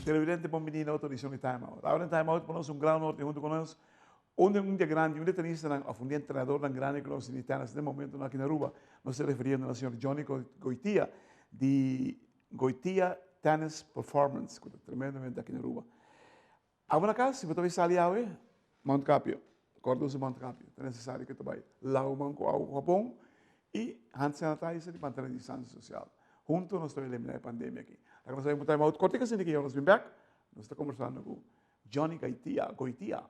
Televidente bon bini na otro edicion di Time Out. Awor den Time Out pa nos un gran honor tin hunto cu nos un den un dia grandi, un di e tenistanan of un di e entrenadornan grandi cu nos tin di tennis den momentonan aki na Aruba. Nos ta referiendo na señor Johnny Goitia di Goitia Tennis Performance cu ta tremendamente aki na Aruba. Abo na cas, si bo ta bay sali awe, Mount Capio. Corda usa Mount Capio. Ta necesario cu ta bay lava man cu awa cu habon y hand sanitizer y mantene distancia social. Hunto nos ta bay elimina e pandemia aki. Laga nos bay un time out cortico asina ki ya nos bin bek. Nos ta conversando cu Johnny Gaitia, Goitia.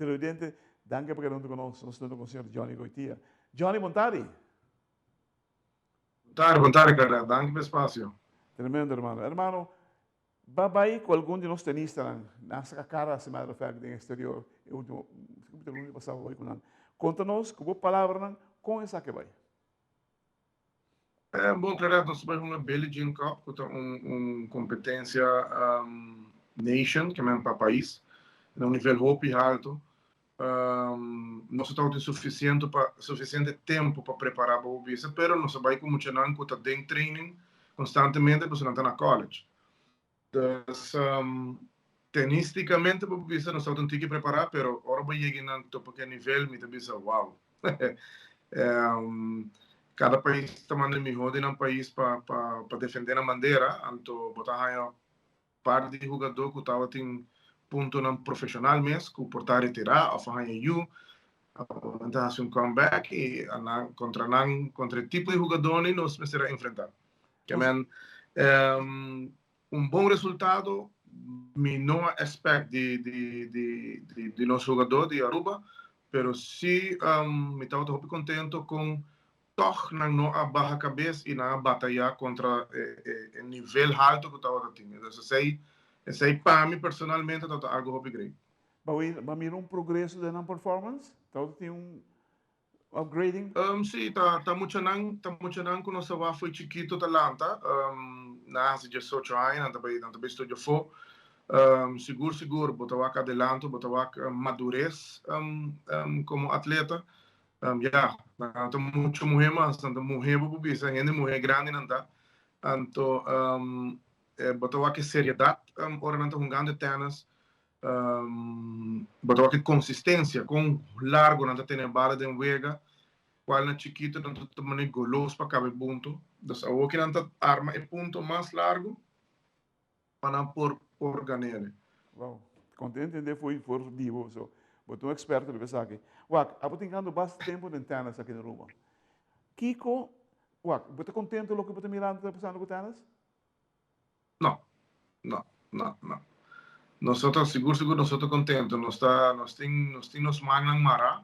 Televidente, danki pa keda huntu ku nos. Nos ta huntu ku señor Johnny Goitia. Johnny, bon tardi. Bon tardi, bon tardi, Carel. Danki pa e spasio. Tremendo, hermano. Hermano, ba bai ku algun di nos tenistanan. Nan a saka kara, as a matter of fact, den exterior e ultimo, luna pasado bai ku nan. Konta nos ku bo palabranan kon esaki bai. Bon, Claret, nos ta bai hunga Billie Jean Cup, ku ta un kompetensia nation, ke men pa pais, na un nivel hopi haltu. Nos no tabatin sufisiente pa sufisiente tempu pa prepará pa bo bisa, pero nos a bai ku muchanan ku ta den training konstantemente pasobra nan ta na college. Dus, tenisticamente bo por bisa nos tabata un tiki prepará, pero ora bo yega nan topa ku e nivel mi ta bisa wow. Kada pais ta manda e mihó di nan pais pa pa defendé nan bandera, anto bo ta haña par di hugadó ku tabatin puntonan profeshonal mes ku por ta retirá òf a haña yu, nan ta hasi un comeback i nan kontra nan kontra e tipo di hugadónan nos mester a enfrentá. Ke men un bon resultado mi no a expect di di di di di nos hugadó di Aruba, pero si mi tabata hopi contento con toch nan no a baha cabes y nan a bataya contra e e e nivel halto cu tabata tin. Entonces esey esey pa mi personalmente tabata algo hopi great. Bo a mira un progreso den nan performance? Tabata tin un Upgrading? Sí, ta ta muchanan, ta muchanan ku nos ta wak fo'i chikito ta lanta. Nan a hasi diesocho aña, nan ta bai nan ta bai studia afó. Sigur sigur bo ta wak adelanto, bo ta wak madures komo atleta. Ya, nan ta mucha muhé mas, nan ta muhé bo por bisa, hende muhé grandi nan ta. Anto bo ta wak e seriedat ora nan ta hungando e tènis. Bo ta wak e konsistensia, kon largo nan ta tene bala den wega, kual na chikito nan ta tuma e golos pa kaba e punto. Dus awor ki nan ta arma e punto mas largo pa nan por por gan'e. Wow, konten tende fo'i for di bo so. Bo ta un eksperto riba esaki. Wak, abo tin gando basta tempu den tènis aki na Aruba. Kiko, wak, bo ta kontento loke bo ta mirando ta pasando ku tènis? No, no, no, no. Nos no ta, sigur sigur nos no ta contento. Nos ta, nos tin, nos tin nos mannan mará.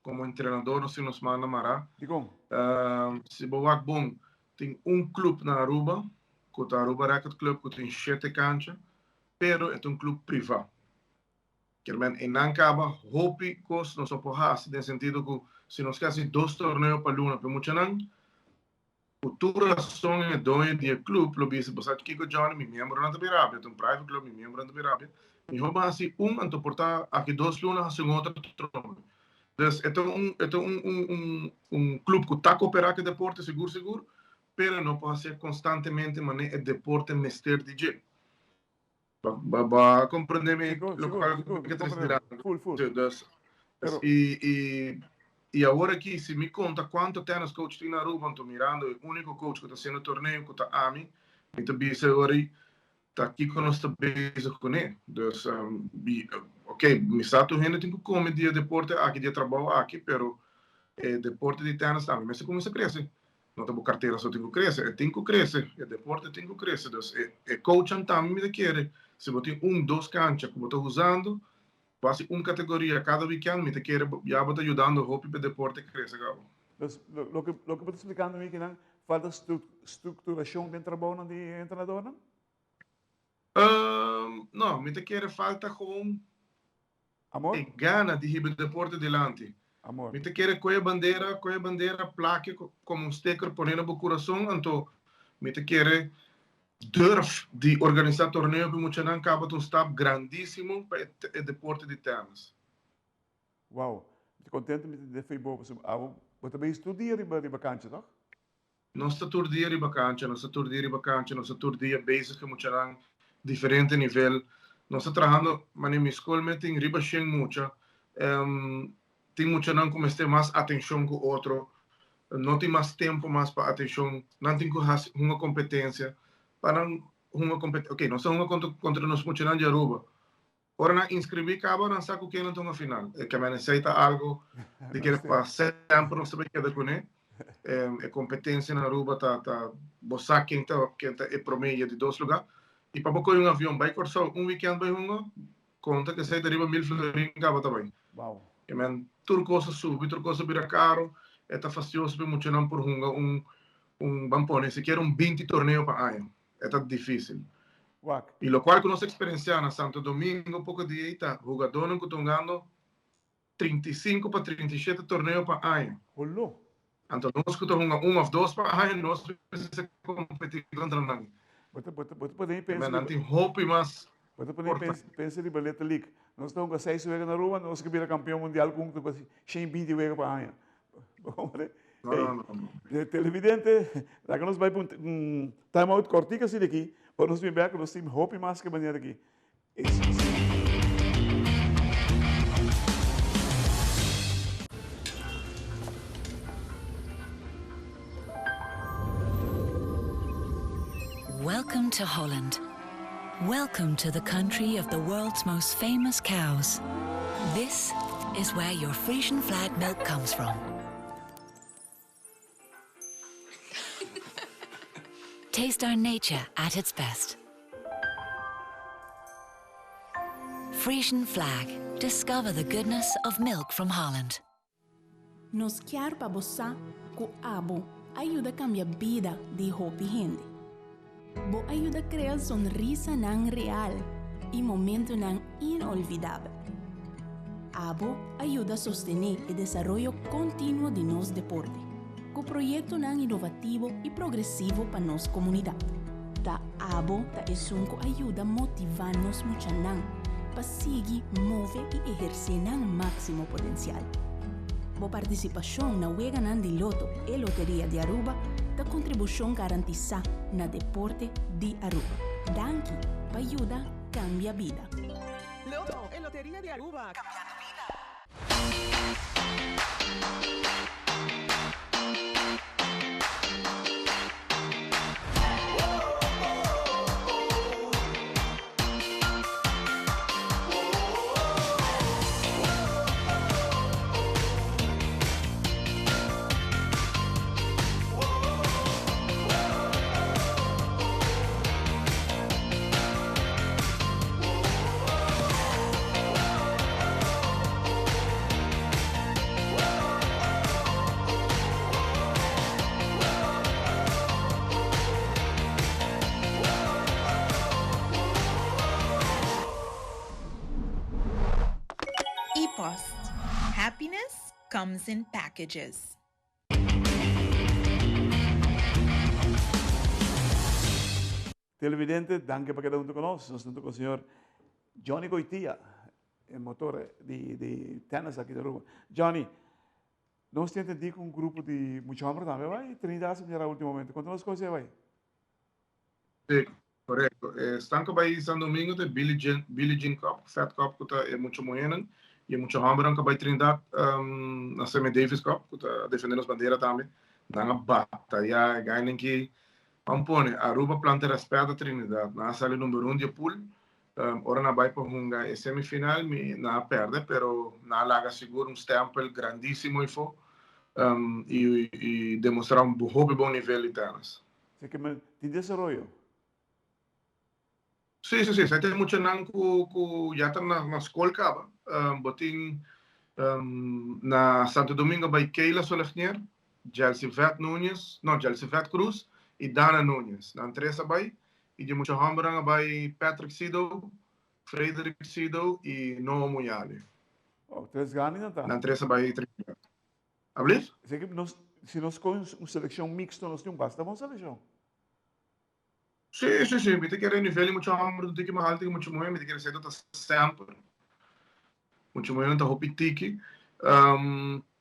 Como entrenador nos tin nos mannan mará. Dikon? Si bo wak bon, tin un club na Aruba. ku ta Aruba Racket Club ku tin shete kancha, pero e ta un club privá. Kier men einan kaba hopi kos nos no por hasi den sentido ku si nos ke hasi dos torneo pa luna pa e muchanan, ku tur rason e doño di e club lo bisa, bo sa kiko Johnny, mi miembronan ta bin rabia, ta un private club, mi miembronan ta bin rabia, mihó bo hasi un anto por ta aki dos luna hasi un otro torneo. Dus e ta un e ta un un un club ku ta koperá ku e deporte sigur sigur, pero no por hasié konstantemente manera e deporte mester di dje. Bo bo a comprende mi Sigur, lo sigur, cual sigur, mi mi ta comprende. trece Full, full. Dus, Pero, y, y, y awor aki, si mi conta cuanto tennis coach tin na Aruba, anto mirando e unico coach cu ta haciendo torneo cu ta ami, mi ta bisa awor ei, ta kico nos ta bezig cune. Dus, bi, ok, mi sa tur hende tin cu come di e deporte aki, di e trabou aki, pero e deporte di tennis tambe mester cuminsa crece. No ta bo cartera so tin cu crece, e tin cu crece, e deporte tin cu crece. Dus e e coachnan tambe mi ta kere, si bo tin un, dos cancha cu bo ta usando, bo haci un categoria cada weekend, mi ta kere ya bo ta yudando hopi pa e deporte crece gabo. Dus loke loke bo ta splicando mi kinan, falta structuracion den trabounan di e entrenadornan? No, mi ta kere falta gewoon Amor? E gana di hiba e deporte dilanti. Amor. Mi ta kere koe e bandera, koe e bandera, plake komo un sticker pone na bo kurason, anto mi ta kere durf di organisá torneo pa e muchanan kaba ta un stap grandísimo pa e deporte di tènis. Wow, mi ta kontento mi ta den Facebook pasobra abo bo ta bezig tur dia riba riba kancha tòg? Nos ta tur dia riba kancha, nos ta tur dia riba kancha, nos ta tur dia bezig ku e muchanan diferente nivel. Nos ta trahando, manera mi skol mi tin riba shen mucha, tin muchanan ku mester mas atenshon ku otro, no tin mas tempu mas pa atenshon, nan tin ku hasi hunga kompetensia pa nan hunga kompeten, ok nos ta hunga kontra nos muchanan di Aruba, Ora nan inscribí caba nan sa cu ken nan ta hunga final. E kemey esey ta algo di kere pa semper nos ta bay keda cune. E competencia na Aruba ta ta bo sa ken ta ken ta e prome y e di dos lugar. Y pa bo coge un avion bay Corsou un weekend bay hunga conta cu esey ta riba mil florin caba ta bay. Kemen tur cos a subi tur cos a bira caro e ta fastioso pa e muchanan por hunga un un ban pone sikiera un binti torneo pa aña. E ta difícil. Wak. Y locual cu nos experiencia na Santo Domingo poco dia ey ta hugadornan cu ta hungando 35 pa 37 torneo pa aña. Holo. Anto nos cu ta hunga un of dos pa aña nos mester competi contra nan. Bo ta bo ta bo ta pone pensa Nan tin hopi mas Bo ta pone pensa riba Little League. Nos ta hunga seis wega na Aruba, nos ke bira campeon mundial cu hunga shen binti wega pa aña. Bo comprende? No, no, no, no. Televidente, laga nos bai pa un time out kortico así di aki, pa nos bin bek, nos tin hopi mas ke manera aki. Welcome to Holland. Welcome to the country of the world's most famous cows. This is where your Frisian flag milk comes from. Taste our nature at its best. Frisian flag. Discover the goodness of milk from Holland. Nos kier pa bo sa ku abo a yuda kambia bida di hopi hende. Bo a yuda krea sonrisanan real i momentunan inolvidabel. Abo a yuda sostené e desaroyo kontinuo di nos deporte, ku proyektonan inovativo i progresivo pa nos komunidat. Ta abo ta esun ku a yuda motivá nos muchanan pa sigui move i ehersé nan máksimo potensial. Bo partisipashon na Weganan di Loto e Loteria di Aruba ta kontribushon garantisá na deporte di Aruba. Danki pa yuda kambia bida. Loto e Loteria di Aruba, kambiando bida. comes in packages. Televidente, danki pa keda huntu ku nos. Nos huntu ku señor Johnny Goitia, e motor di di tennis aki di Aruba. Johnny, nos tin entendí ku un grupo di mucha homber tambe bai Trinidad si mira ultimamente. Konta nos kos ei bai. Sí, korekto. Esnan ku bai San Domingo ta e Billie Jean, Billie Jean Cup, Fed Cup ku ta e mucha muhénan i e mucha hòmbernan ku bai Trinidad na Sammy Davis Cup ku ta defendé nos bandera tambe. Nan a batayá e gainan ki Ban pone, Aruba planta rèspèt a Trinidad. Nan a sali number un di e pool. Ora nan a bai pa hunga e semifinal, mi nan a pèrdè, pero nan a laga sigur un stèmpel grandísimo efo i i demostrá un hopi bon nivel di tènis. Así ke men tin desaroyo. Sí, sí, sí. Esei ta e muchanan ku ku ya ta na na skol kaba. Bo tin na Santo Domingo bai Keila Solegnier, Jelsivette Nuñez, no, Jelsivette Cruz i Dana Nuñez. Nan tres a bai. I di mucha hòmbernan a bai Patrick Sido, Frederick Sido i Noah Muyale. Oh, tres grandi nan ta. Nan tres a bai Trinidad. Ablief? Esei ke nos, si nos kohe un selekshon miksto nos tin un basta bon selekshon. Sí, sí, sí. Mi ta kere nivel di mucha homber ta un tiki mas alto ku mucha muher. Mi ta kere esei ta semper. Mucha muhernan ta hopi tiki.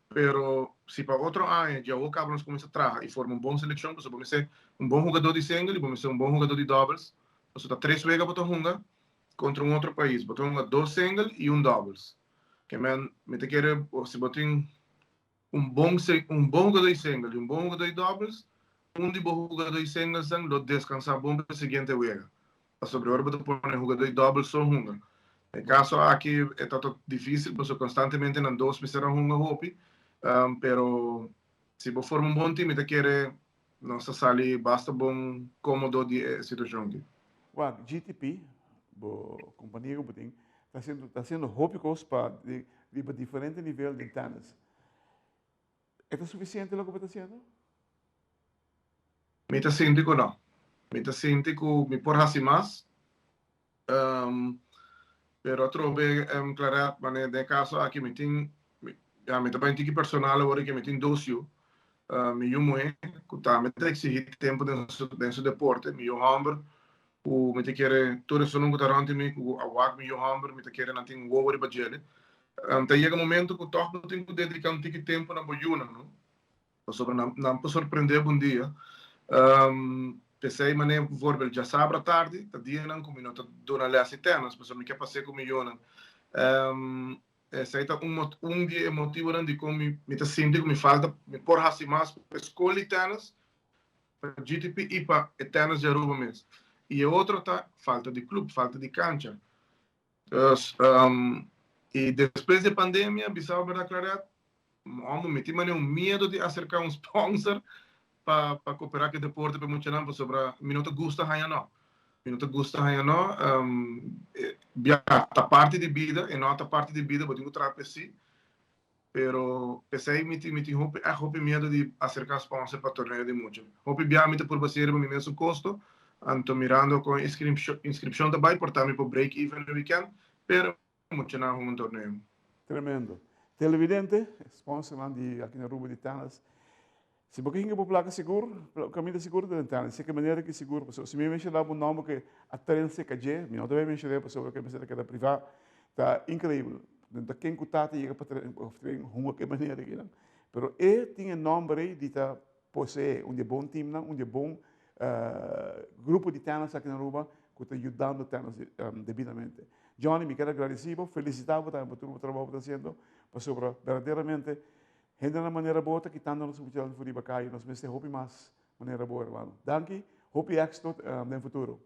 Pero si pa otro aña dje awor kaba nos kuminsá traha i forma un bon selekshon, pasobra bo mester un bon hugadó di single i bo mester un bon hugadó di doubles. Pasobra ta tres wega bo ta hunga kontra un otro pais. Bo ta hunga dos single i un doubles. Ke men mi ta kere si bo tin Un bon un bon hugadó di single i un bon hugadó di doubles, un di bo hugadó di singlesnan lo deskansá bon pa e siguiente wega, pasobra ora bo ta pone e hugadó di doubles so hunga. E kaso aki e ta tok difísil pasobra konstantemente nan dos mester a hunga hopi, pero si bo forma un bon tim mi ta kere nos ta sali basta bon kómodo di e situashon aki. Wak, GTP, bo kompania ku bo tin, ta hasiendo ta hasiendo hopi kos pa riba diferente nivel den tènis. E ta sufisiente loke bo ta hasiendo? Mi ta sinti ku no. Mi ta sinti ku mi por hasi mas. Pero atrobe, Claret, manera den e kaso aki mi tin, ya mi ta bai un tiki personal awor ke mi tin dos yu. Mi yu muhé ku tambe ta eksihí tempu den su den su deporte, mi yu hòmber ku mi ta kere tur esunnan ku ta rònt di mi ku a wak mi yu hòmber mi ta kere nan tin wowo riba djele. Ta yega momento ku tòg bo tin ku dediká un tiki tempu na bo yunan, no? Pasobra nan nan por sorprendé bo un dia. P'esei manera bijvoorbeeld djasabra tardi ta dianan ku mi no ta duna lès di tènis pasobra mi ke pas'é ku mi yunan. Esei ta un un di e motibonan dikon mi mi ta sinti ku mi falta mi por hasi mas pa e skol di tènis, pa GTP i pa e tènis di Aruba mes. I e otro ta falta di klup, falta di kancha. Dus i despues di e pandemia bisa bo berdad Claret, homo mi tin manera un miedo di aserka un sponsor pa pa koperá ku e deporte pa e muchanan pasobra mi no ta gusta haña no. Mi no ta gusta haña no. Bia ta parti di bida, e no ta parti di bida, bo tin ku traha pa esei. Pero p'esei mi tin mi tin hopi ègt hopi miedo di aserká sponsor pa torneo di mucha. Hopi bia mi ta purba hasi riba mi mesun kosto, anto mirando kon e inskripshon ta bai por ta mi por break even e weekend, pero muchanan hunga un torneo. Tremendo. Televidente, sponsornan di aki na Aruba di Tennis, si bo ke hinka bo plaka sigur, kaminda sigur ta den Tennis. Esei ke manera ki sigur, pasobra si mi menshona bo nomber ke a tren seka dje, mi no ta bay menshon'é pasobra ke mester ta keda privá, ta inkreibel. No ta ken ku ta ta yega pa tren of tren hunga ke manera akinan. Pero e tin e nomber ei di ta poseé un di e bon teamnan, un di e bon grupo di tennis aki na Aruba ku ta yudando tennis debidamente. Johnny, mi kier a gradisí bo, felisitá bo tambe pa tur bo trabou ku bo ta hasiendo, pasobra berdaderamente hendenan manera bo ta kitando nos muchanan for riba kaya, nos mester hopi mas manera bo, hermano. Danki, hopi éksito den futuro.